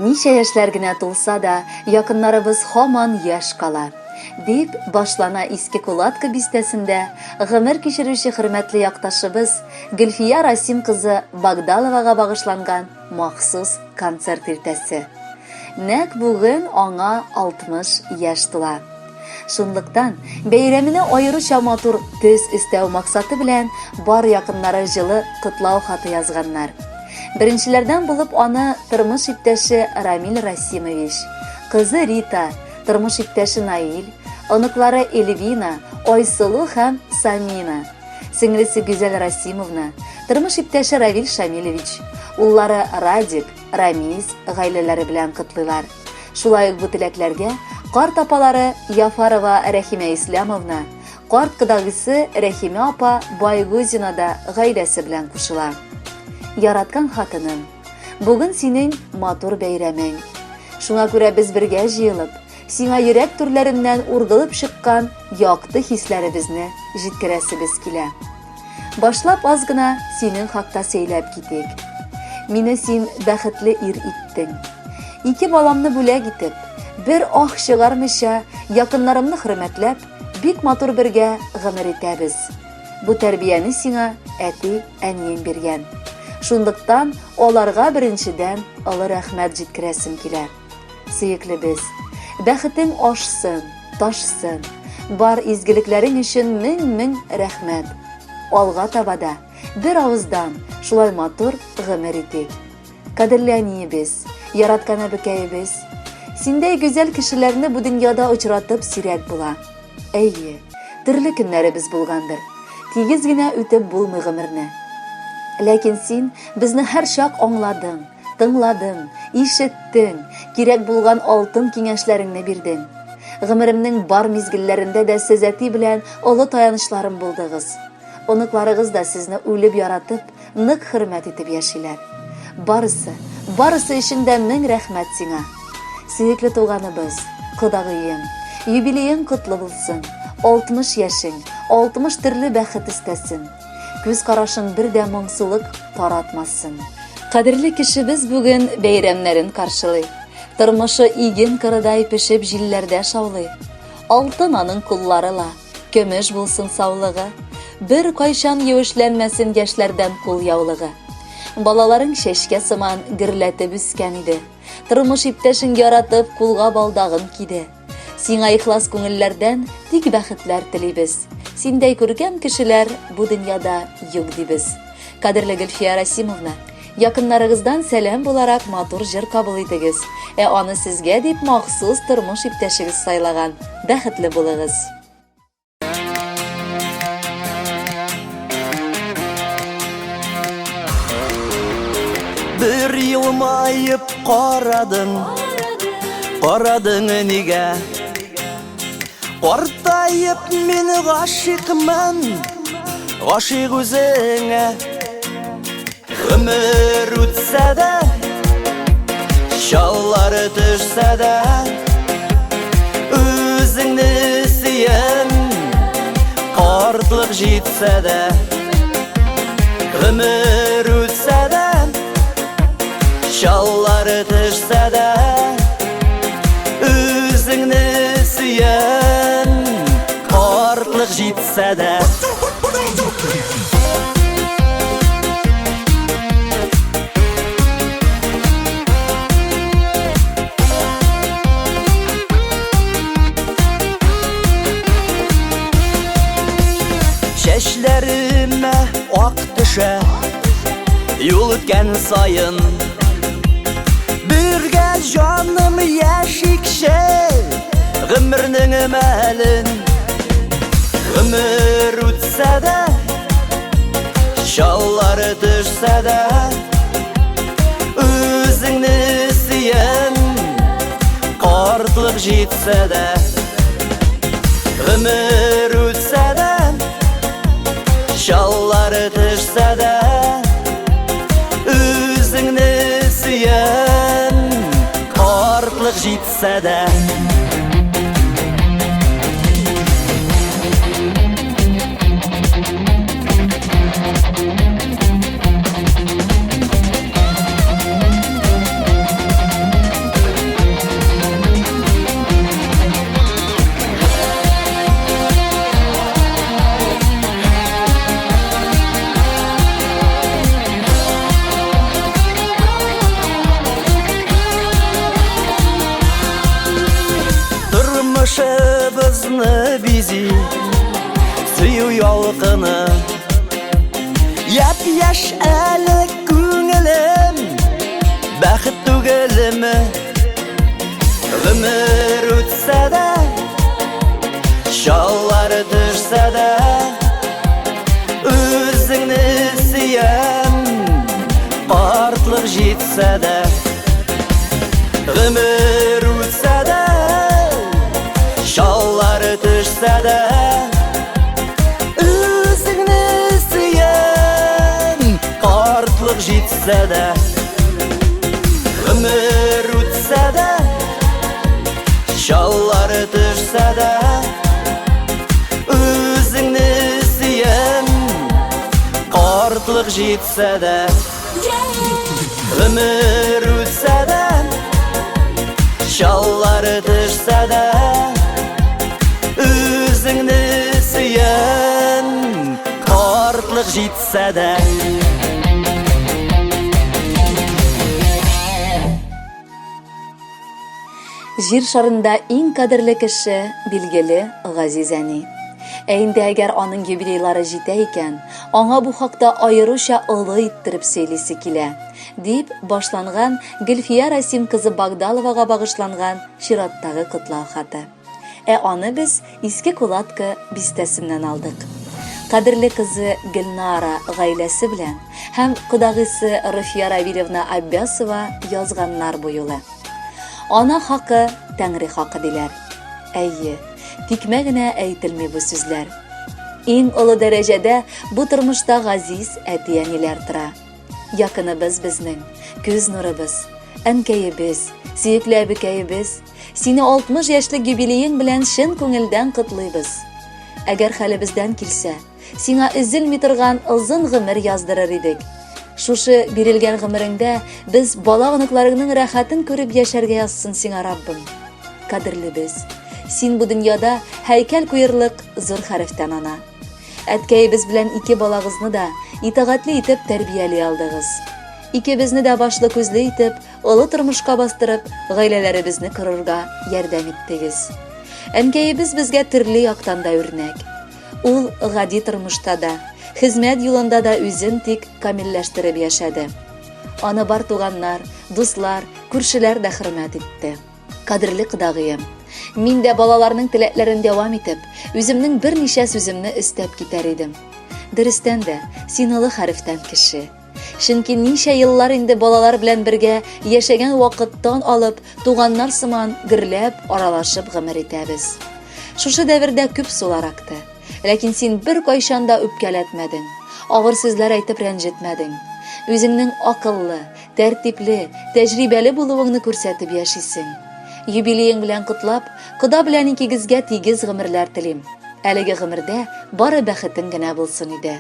Ничә яшьләр генә тулса да, якыннарыбыз һаман яшь кала. Дип башлана Иске Кулатка бистәсендә гомер кичерүче хөрмәтле якташыбыз Гөлфия Расим кызы Багдаловага багышланган махсус концерт иртәсе. Нәкъ бүген аңа 60 яшь тула. Шунлыктан, бәйрәменә аеруча матур төс өстәү максаты белән бар якыннары җылы котлау хаты язганнар. Беренчеләрдән булып аны тормыш иптәше Рамил Расимович, кызы Рита, тормыш иптәше Наил, оныклары Эльвина, Айсылу һәм Самина, сеңлесе Гүзәл Расимовна, тормыш иптәше Равил Шамилевич, уллары Радик, Рамиз гаиләләре белән котлыйлар. Шулай ук бу теләкләргә карт апалары Яфарова Рәхимә Ислямовна, карт кодагысы Рәхимә апа Байгузина да гаиләсе белән кушыла. Яраткан хатыным, бүген синең матур бәйрәмең. Шуңа күрә без бергә җыелып, сиңа йөрәк түрләреннән ургылып чыккан якты хисләребезне җиткерәсебез килә. Башлап аз гына синең хакта сөйләп китик. Мине син бәхетле ир иттең. Ике баламны бүләк итеп, бер ах чыгармыйча, якыннарымны хөрмәтләп, бик матур бергә гомер итәбез. Бу тәрбияне сиңа әти, әниең биргән. Шунлыктан аларга беренчедән олы рәхмәт җиткерәсем килә. Сөеклебез, бәхетең ашсын, ташсын. Бар изгелекләрең өчен мең-мең рәхмәт. Алга таба да бер авыздан шулай матур гомер итик. Кадерле әниебез, яраткан әбекәебез, синдәй гүзәл кешеләрне бу дөньяда очратып сирәк була. Әйе, төрле көннәребез булгандыр. Тигез генә үтеп булмый гомерне. Ләкин син безне һәрчак аңладың, Тыңладың, ишеттең, кирәк булган алтын киңәшләреңне бирдең. Гомеремнең бар мизгелләрендә дә сез әти белән олы таянычларым булдыгыз. Оныкларыгыз да сезне үлеп яратып, нык хөрмәт итеп яшиләр. Барысы, барысы өчен дә мең рәхмәт сиңа. Сөекле туганыбыз, кодагыем, юбилеең котлы булсын, 60 яшең, 60 төрле бәхет өстәсен. Күз карашың бер дә моңсулык таратмасын. Кадерле кешебез бүген бәйрәмнәрен каршылый. Тормышы иген кырыдай пешеп җилләрдә шаулый. Алтын аның куллары ла, көмеш булсын саулыгы. Бер кайчан юешләнмәсен яшьләрдән кул яулыгы. Балаларың чәчкә сыман гөрләтеп үскән иде. Тормыш иптәшең яратып кулга балдагын киде. Сиңа ихлас күңелләрдән тик бәхетләр телибез. Синдәй күркәм кешеләр бу дөньяда юк дибез. Кадерле Гөлфия Расимовна, якыннарыгыздан сәлам буларак матур җыр кабул итегез. Ә аны сезгә дип махсус тормыш иптәшегез сайлаган. Бәхетле булыгыз. Бер елмаеп карадың, карадың нигә? Картаеп мин гашыйкмын, гашыйк үзеңә. Гомер үтсә дә, чаллары төшсә дә, үзеңне сөям, картлык җитсә дә. Гомер үтсә дә, чаллары төшсә дә, үзеңне сөям, картлык җитсә дә. Чәчләремә ак төшә Юл үткән саен Бергә җаным яшикче Гомернең мәлен Гомер үтсә дә, чаллары төшсә дә, үзеңне сөям, картлык җитсә дә. Гомер үтсә дә, чаллары төшсә дә, үзеңне сөям, картлык җитсә дә. бизи сөю ялкыны. Япь-яшь әле күңелем, бәхет түгелме? Гомер үтсә дә, чаллар төшсә дә, үзеңне сөям, картлык җитсә дә. Гомер үтсә дә, чаллар төшсә дә, үзеңне сөям, картлык җитсә дә. Гомер үтсә дә, чаллар төшсә дә, үзеңне сөям, картлык җитсә дә. Гомер үтсә дә, чаллар төшсә дә, үзеңне сөям, картлык җитсә дә. Җир шарында иң кадерле кеше, билгеле, газиз әни. Ә инде әгәр аның юбилейлары җитә икән, аңа бу хакта аеруча олы иттереп сөйлисе килә, дип башланган Гөлфия Расим кызы Багдаловага багышланган чираттагы котлау хаты. Ә аны без Иске Кулатка бистәсеннән алдык. Кадерле кызы Гөлнара гаиләсе белән һәм кодагыйсы Руфия Равилевна Аббясова язганнар бу юлы. Ана хакы, Тәңре хакы диләр. Әйе, тикмә генә әйтелми бу сүзләр. Иң олы дәрәҗәдә бу тормышта газиз әти-әниләр тора. Якыныбыз безнең, күз нурыбыз, әнкәебез, сөекле әбекәебез, сине 60 яшьлек юбилеең белән чын күңелдән котлыйбыз. Әгәр хәлебездән килсә, Сиңа өзелми торган озын гомер яздырыр идек. Шушы бирелгән гомереңдә без бала-оныкларыңның рәхәтен күреп яшәргә язсын сиңа Раббым. Кадерлебез, син бу дөньяда һәйкәл куерлык зур хәрефтән ана. Әткәебез белән ике балагызны да итагатьле итеп тәрбияли алдыгыз. Икебезне дә башлы-күзле итеп, олы тормышка бастырып, гаиләләребезне корырга ярдәм иттегез. Әнкәебез безгә төрле яктан да үрнәк. Ул гади тормышта да, хезмәт юлында да үзен тик камилләштереп яшәде. Аны бар туганнар, дуслар, күршеләр дә хөрмәт итте. Кадерле кодагыем, мин дә балаларның теләкләрен дәвам итеп, үземнең берничә сүземне өстәп китәр идем. Дөрестән дә, син олы хәрефтән кеше. Чөнки ничә еллар инде балалар белән бергә яшәгән вакыттан алып, туганнар сыман гөрләп, аралашып гомер итәбез. Шушы дәвердә күп сулар акты. Ләкин син беркайчан да үпкәләтмәдең, авыр сүзләр әйтеп рәнҗетмәдең. Үзеңнең акыллы, тәртипле, тәҗрибәле булуыңны күрсәтеп яшисең. Юбилеең белән котлап, кода белән икегезгә тигез гомерләр телим. Әлеге гомердә бары бәхетең генә булсын иде.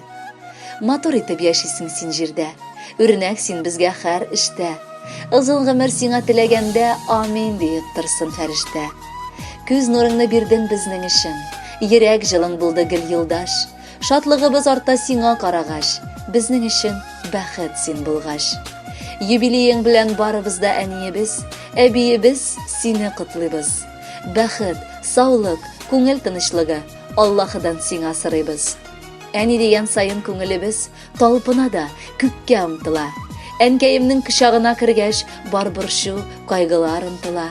Матур итеп яшисең син җирдә. Үрнәк син безгә хәр эштә. Озын гомер сиңа теләгәндә, амин диеп торсын фәрештә. Күз нурыңны бирдең безнең өчен. Йөрәк җылың булды гел юлдаш. Шатлыгыбыз арта сиңа карагач, безнең өчен бәхет син булгач. Юбилеең белән барыбыз да әниебез, әбиебез сине котлыйбыз. Бәхет, саулык, күңел тынычлыгы Аллаһыдан сиңа сорыйбыз. Әни дигән саен күңелебез талпына да, күккә омтыла. Әнкәемнең кочагына кергәч, бар борчу, кайгылар онтыла.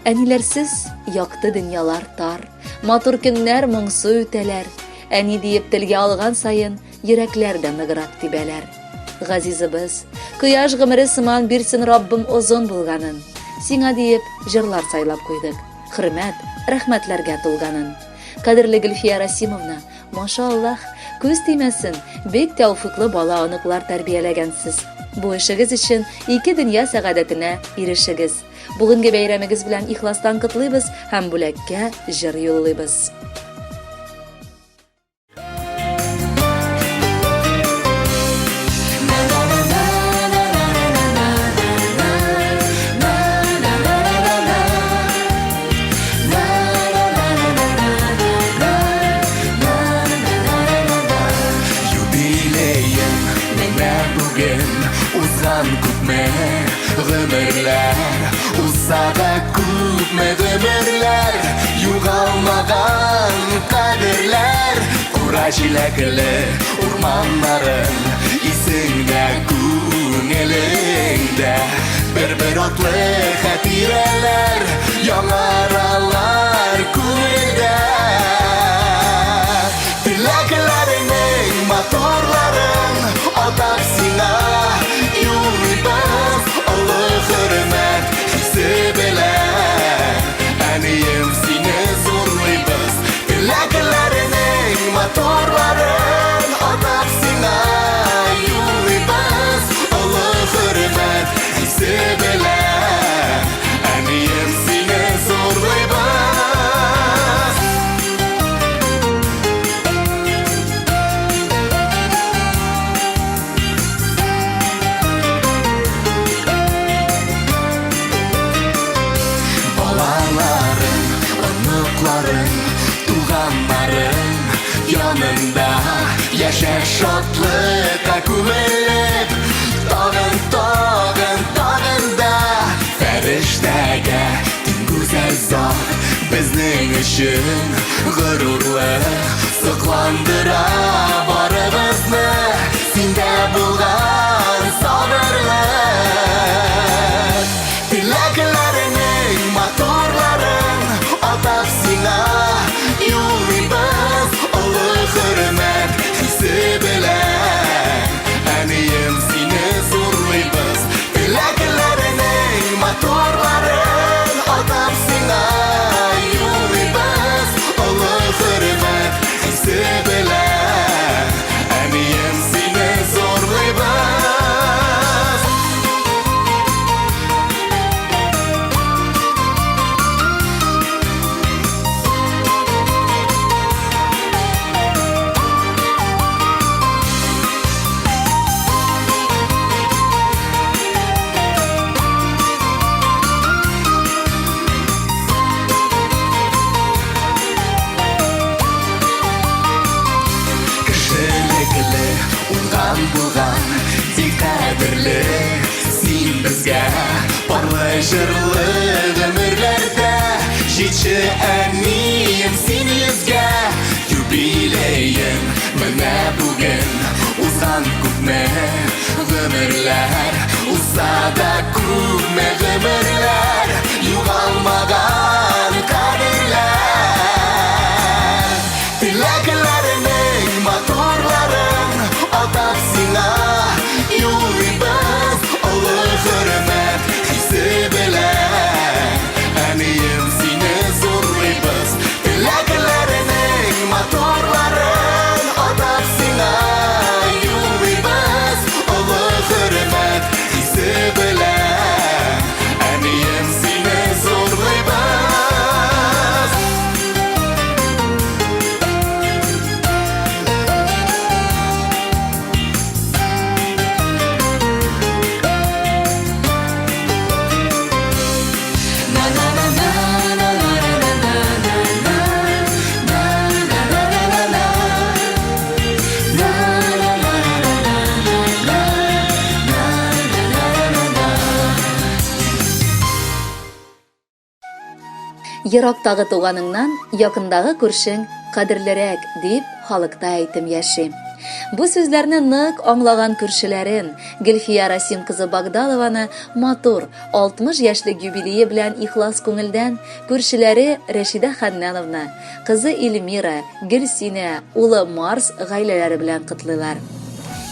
Әниләрсез якты дөньялар тар, матур көннәр моңсу үтәләр. Әни диеп телгә алган саен, йөрәкләр дә ныграк тибәләр. Газизыбыз, кояш гомере сыман бирсен Раббым озын булганын. Сиңа диеп җырлар сайлап куйдык, хөрмәт, рәхмәтләргә тулганын. Кадерле Гөлфия Расимовна, Машааллаһ, күз тимәсен, бик тәүфыйклы бала-оныклар тәрбияләгәнсез. Бу эшегез өчен ике дөнья сәгадәтенә ирешегез. Бүгенге бәйрәмегез белән ихластан котлыйбыз һәм бүләккә җыр юллыйбыз. Юбилеем менә бүген узган күпме гомерләр, узса да күпме гомерләр югал. Югалмаган кадерләр Кура җиләкле урманнарың Исеңдә, күңелеңдә Бер-бер атлы хатирәләр Яңаралар күңелдә Теләкләреңнең матурларын Атап сиңа юллыйбыз Олы хөрмәт хисе белән Әнием сине зурлыйбыз Теләкләреңнең матурларын Атап сиңа юллыйбыз Олы хөрмәт хисе белән Әнием сине зурлыйбыз Балаларың, оныкларың, туганнарың янында Яшә шатлыкка күмелеп, тагын, тагын, тагын да Фәрештәгә тиң гүзәл зат безнең өчен горурлык Сокландыра барыбызны синдә булган сабырлык Теләкләреңнең матурларын атап сиңа юллыйбыз Олы хөрмәт хисе белән Әнием сине зурлыйбыз Теләкләреңнең матурларын атап сиңа юллыйбыз Олы хөрмәт хисе белән Әнием сине зурлыйбыз Кешелекле, уңган булган, бик кадерле Син безгә парлы җырлы гомерләрдә Җитче әнием син йөзгә Юбилеең менә бүген Узган күпме гомерләр Узса да күпме гомерләр Югалмаган кадерләр Теләкләреңнең матурларын Атап сиңа юллыйбыз Олы хөрмәт хисе белән Әнием сине зурлыйбыз Теләкләреңнең матурларын Атап сиңа юллыйбыз Олы хөрмәт хисе белән Әнием сине зурлыйбыз Ерактагы туганыңнан якындагы күршең кадерлерәк, дип халыкта әйтем яши. Бу сүзләрне нык аңлаган күршеләрен Гөлфия Расим кызы Багдалованы матур 60 яшьлек юбилее белән ихлас күңелдән күршеләре Рәшидә Ханнановна, кызы Эльмира, Гөлсинә, улы Марс гаиләләре белән котлыйлар.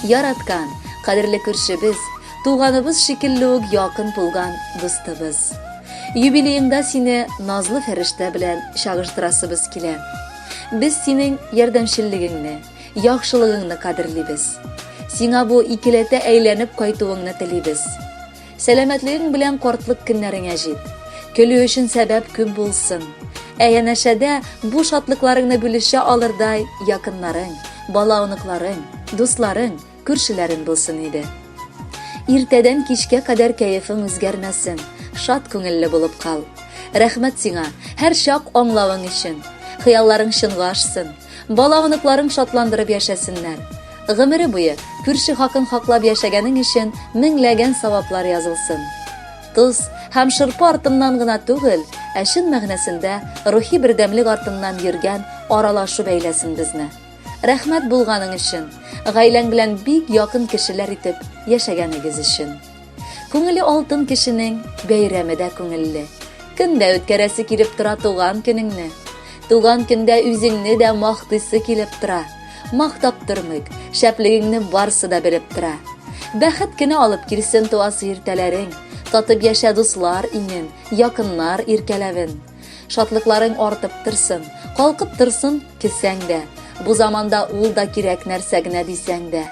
Яраткан, кадерле күршебез, туганыбыз шикелле үк якын булган дустыбыз. Юбилееңда сине назлы фәрештә белән чагыштырасыбыз килә. Без синең ярдәмчеллегеңне, яхшылыгыңны кадерлибез. Сиңа бу икеләтә әйләнеп кайтуыңны телибез. Сәламәтлегең белән картлык көннәреңә җит. Көлү өчен сәбәп күп булсын. Ә янәшәдә бу шатлыкларыңны бүлешә алырдай якыннарың, бала-оныкларың, дусларың, күршеләрең булсын иде. Иртәдән кичкә кадәр кәефең үзгәрмәсен, шат күңелле булып кал. Рәхмәт сиңа, һәрчак аңлавың өчен. Хыялларың чынга ашсын. Бала-оныкларың шатландырып яшәсеннәр. Гомере буе күрше хакын хаклап яшәгәнең өчен меңләгән саваплар язылсын. Тоз һәм шырпы артыннан гына түгел, ә чын мәгънәсендә рухи бердәмлек артыннан йөргән аралашу бәйләсен безне. Рәхмәт булганың өчен, гаиләң белән бик якын кешеләр итеп яшәгәнегез өчен. Күңеле алтын кешенең бәйрәме дә күңелле. Көн дә үткәрәсе килеп тора туган көнеңне. Туган көндә үзеңне дә мактыйсы килеп тора. Мактап тормыйк, шәплегеңне барсы да белеп тора. Бәхет кенә алып килсен туасы иртәләрең. Татып яшә дуслар иңен, якыннар иркәләвен. Шатлыкларың артып торсын, калкып торсын кесәң дә. Бу заманда ул да кирәк нәрсә генә дисәң дә.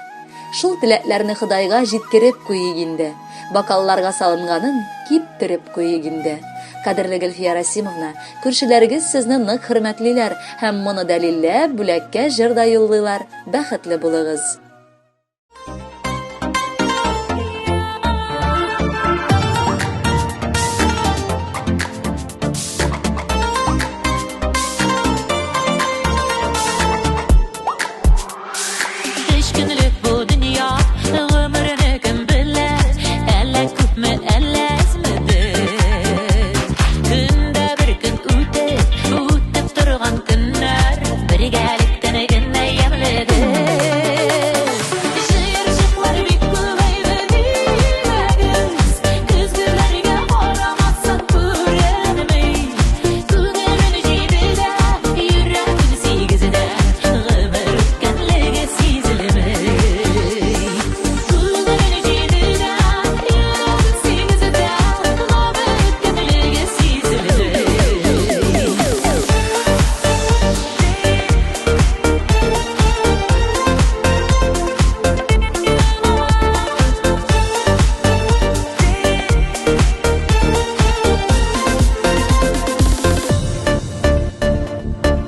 Шул теләкләрне Ходайга җиткереп куйыйк инде. Бокалларга салынганын киптереп куйыйк инде. Кадерле Гөлфия Расимовна, күршеләрегез сезне нык хөрмәтлиләр һәм моны дәлилләп, бүләккә җыр да юллыйлар. Бәхетле булыгыз! Өч көнлек бу дөнья, гомерне кем белә, әллә күпме, әллә әзме без. Көндә бер көн үтеп, үтеп торган көннәр, бергәлектән генә ямьледер. Җыерчыклар бик күбәйде димәгез, көзгеләргә карамасаң күренми. Күңелем җидедә, йөрәгем сигездә, гомер үткәнлеге сизелми. Күңелем җидедә, йөрәгем сигездә, гомер үткәнлеге сизелми.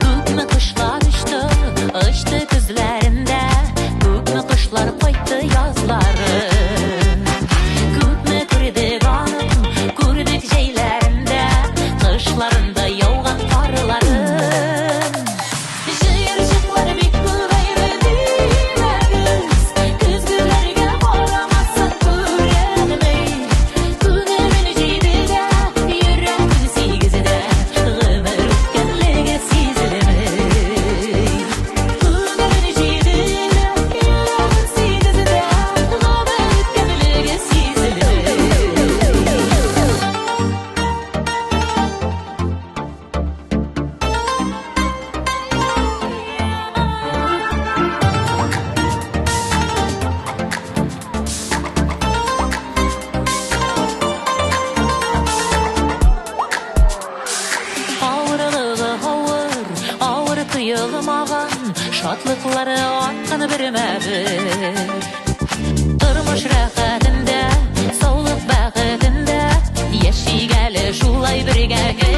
Күпме кошлар очты, очты көзләрендә, Күпме кошлар кайтты язларын. Күпме күрдек аның, күрдек җәйләрендә, Кышларында яуган карларын. Җыерчыклар бик күбәйде димәгез, Көзгеләргә карамасаң күренми. Күңелем җидедә, йөрәгем сигездә, Гомер үткәнлеге сизелми. Күңелем җидедә, йөрәгем сигездә, Гомер үткәнлеге сизелми. Авырлыгы авыр, авыр тоелмаган, Шатлыклары арткан бермә-бер. Тормыш рәхәтендә, саулык бәхетендә, Яшик әле шулай бергә гел.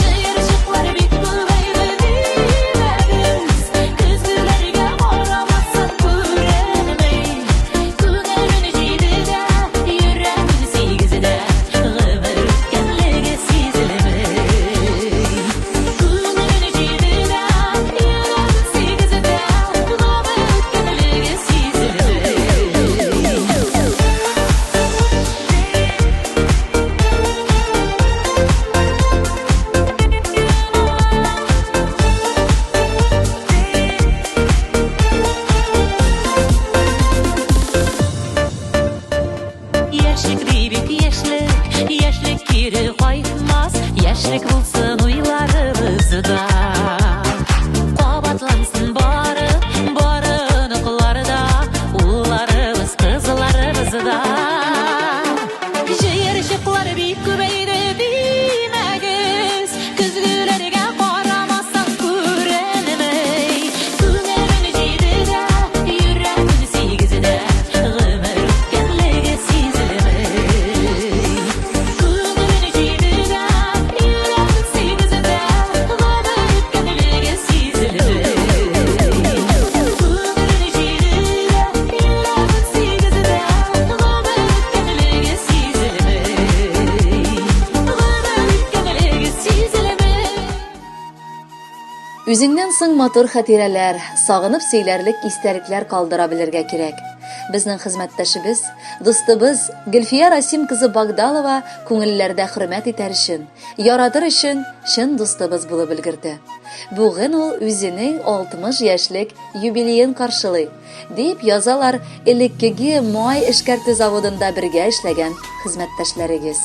Җыерчыклар бик күбәйде димәгез, Көзгеләргә карамасаң күренми. Күңелем җидедә, йөрәгем сигездә, Гомер үткәнлеге сизелми. Күңелем җидедә, йөрәгем сигездә, Гомер үткәнлеге сизелми. Яшьлек дибик, яшьлек, яшьлек кире кайтмас, Яшьлек булсын уйларыбызда. Кабатлансын бары, бары оныкларда, Улларыбыз, кызларыбыз да. Җыерчыклар бик күбәйде димәгез, Көзгеләргә карамасаң күренми. Күңелем җидедә, йөрәгем сигездә, Гомер үткәнлеге сизелми. Күңелем җидедә, йөрәгем сигездә, Гомер үткәнлеге Үзеңнән соң матур хатирәләр, сагынып сөйләрлек истәлекләр калдыра белергә кирәк. Безнең хезмәттәшебез, дустыбыз Гөлфия Расим кызы Багдалова күңелләрдә хөрмәт итәр өчен, яратыр өчен чын дустыбыз булып өлгерде. Бүген ул үзенең 60 яшьлек юбилеен каршылый, дип язалар элеккеге май эшкәртү заводында бергә эшләгән хезмәттәшләрегез.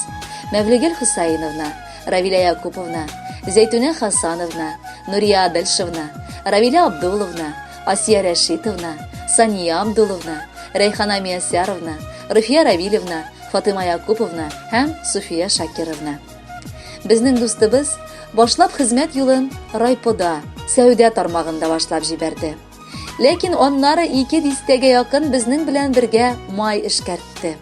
Мәвлегөл Хусаиновна, Равилә Якуповна, Зәйтүнә Хасановна, Нурия Адельшевна, Равилә Абдуловна, Асия Рәшитовна, Сания Абдуловна, Рәйхана Миясяровна, Руфия Равилевна, Фатыйма Якуповна һәм Суфия Шакировна. Безнең дустыбыз башлап хезмәт юлын райпода, сәүдә тармагында башлап җибәрде. Ләкин аннары ике дистәгә якын безнең белән бергә май эшкәртте.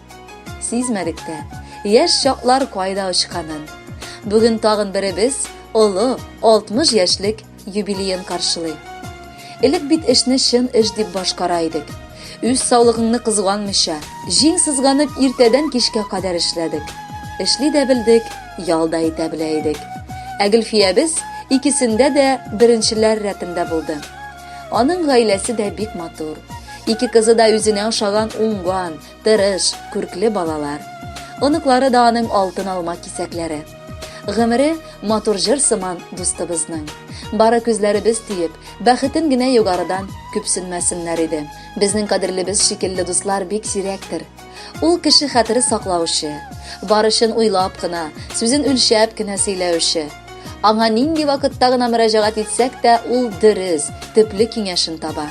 Сизмәдек тә, яшь чаклар кайда очканын. Бүген тагын беребез олы 60 яшьлек юбилеен каршылый. Элек бит эшне чын эш дип башкара идек. Үз саулыгыңны кызганмыйча, җиң сызганып иртәдән кичкә кадәр эшләдек. Эшли дә белдек, ял да итә белә идек. Ә Гөлфиябез икесендә дә беренчеләр рәтендә булды. Аның гаиләсе дә бик матур. Ике кызы да үзенә ошаган уңган, тырыш, күркле балалар. Оныклары да аның алтын алма кисәкләре. Гомере матур җыр сыман дустыбызның. Бары күзләребез тиеп, бәхетен генә югарыдан күпсенмәсеннәр иде. Безнең кадерлебез шикелле дуслар бик сирәктер. Ул кеше хәтере саклаучы, бар өчен уйлап кына, сүзен үлчәп кенә сөйләүче. Аңа нинди вакытта гына мөрәҗәгать итсәк тә, ул дөрес, төпле киңәшен таба.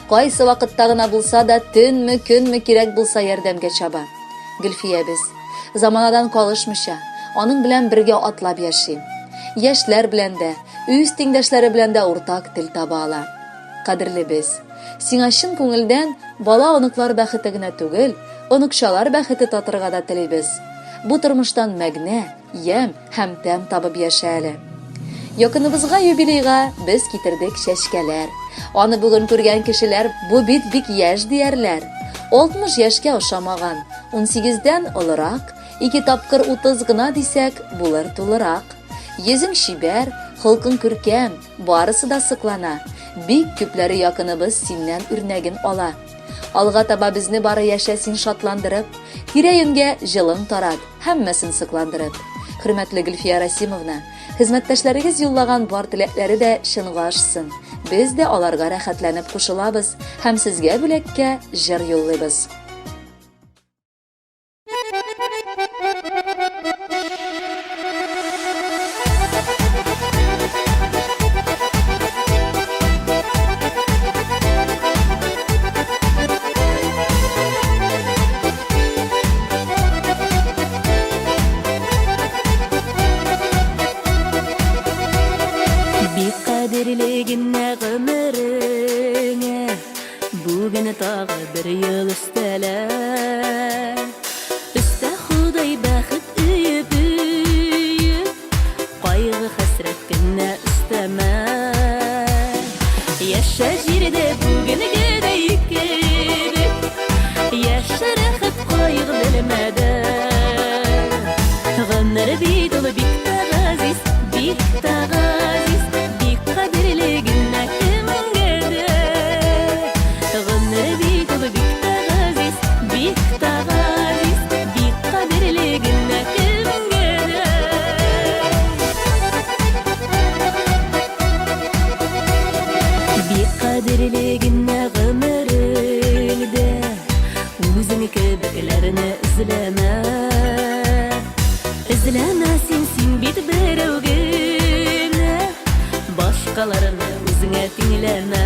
Кайсы вакытта гына булса да, төнме, көнме кирәк булса ярдәмгә чаба. Гөлфиябез, заманадан калышмыйча, аның белән бергә атлап яши. Яшьләр белән дә, үз тиңдәшләре белән дә уртак тел таба ала. Кадерлебез, сиңа чын күңелдән бала-оныклар бәхете генә түгел, оныкчалар бәхете татырга да телибез. Бу тормыштан мәгънә, ямь һәм тәм табып яшә әле. Якыныбызга юбилейга без китердек чәчкәләр. Аны бүген күргән кешеләр бу бит бик яшь диярләр. 60 яшькә ошамаган, 18-дән олырак, ике тапкыр 30 гына дисәк, булыр тулырак. Йөзең чибәр, холкың күркәм, барысы да соклана. Бик күпләре якыныбыз синнән үрнәген ала. Алга таба безне бары яшә син шатландырып, тирә-юньгә җылың тарат, һәммәсен сокландырып. Хөрмәтле Гөлфия Расимовна, хезмәттәшләрегез юллаган бар теләкләре дә чынга ашсын. Без дә аларга рәхәтләнеп кушылабыз һәм сезгә бүләккә җыр юллыйбыз. Бик кадерле генә гомереңә Бүген тагы бер ел өстәлә. Өстә Ходай бәхет өеп-өеп, Кайгы-хәсрәт кенә өстәмә. Яшә җирдә бүгенгедәй кебек, Яшә рәхәт кайгы белмәдән. Гомер бит ул бик тә газиз, бик тә газиз, Бик кадерле генә кемгә дә. Гомер бит ул бик тә газиз, бик тә газиз, Бик кадерле генә кемгә дә. Бик кадерле генә гомереңдә Үзең кебекләрне эзләмә. Эзләмә син, син бит берәү генә, Башкаларны үзеңә тиңләмә.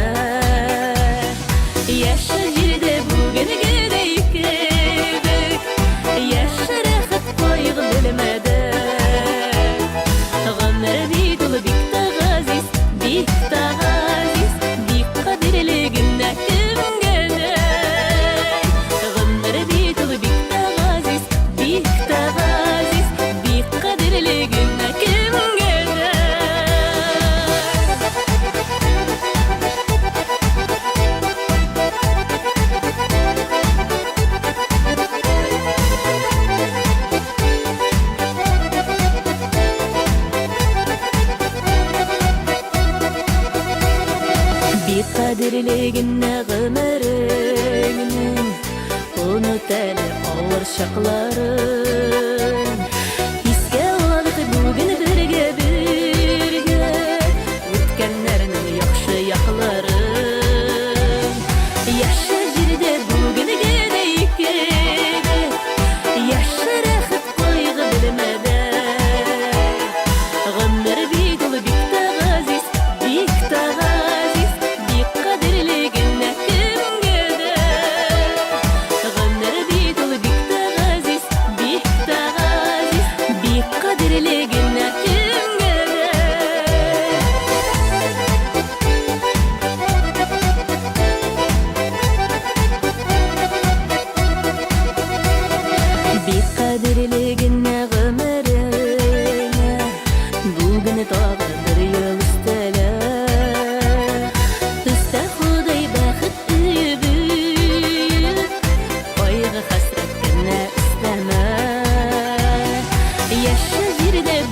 Яшә җирдә бүгенгедәй кебек, Яшә рәхәт кайгы белмәдән. Гомер бит ул бик тә газиз, бик тә газиз, Бик кадерле генә кемгә дә. Гомер бит ул бик тә газиз, бик тә газиз, Бик кадерле генә кемгә дә. кадерле генә гомереңнең, Оныт әле авыр чакларын. Искә алыйк бүген бергә бергә Үткәннәрнең яхшы якларын. Яшә җирдә бүгенгедәй кебек, Яшә рәхәт кайгы белмәдән. Гомер бит ул бик тә газиз, бик тә газиз, Бик кадерле генә кемгә дә. Гомер бит ул бик тә газиз, бик тә газиз, Бик кадерле генә кемгә дә. Бик кадерле генә гомереңә Бүген тагы бер ел өстәлә. Өстә Ходай бәхет өеп өеп, Кайгы хәсрәт кенә өстәмә. Яшә җирдә.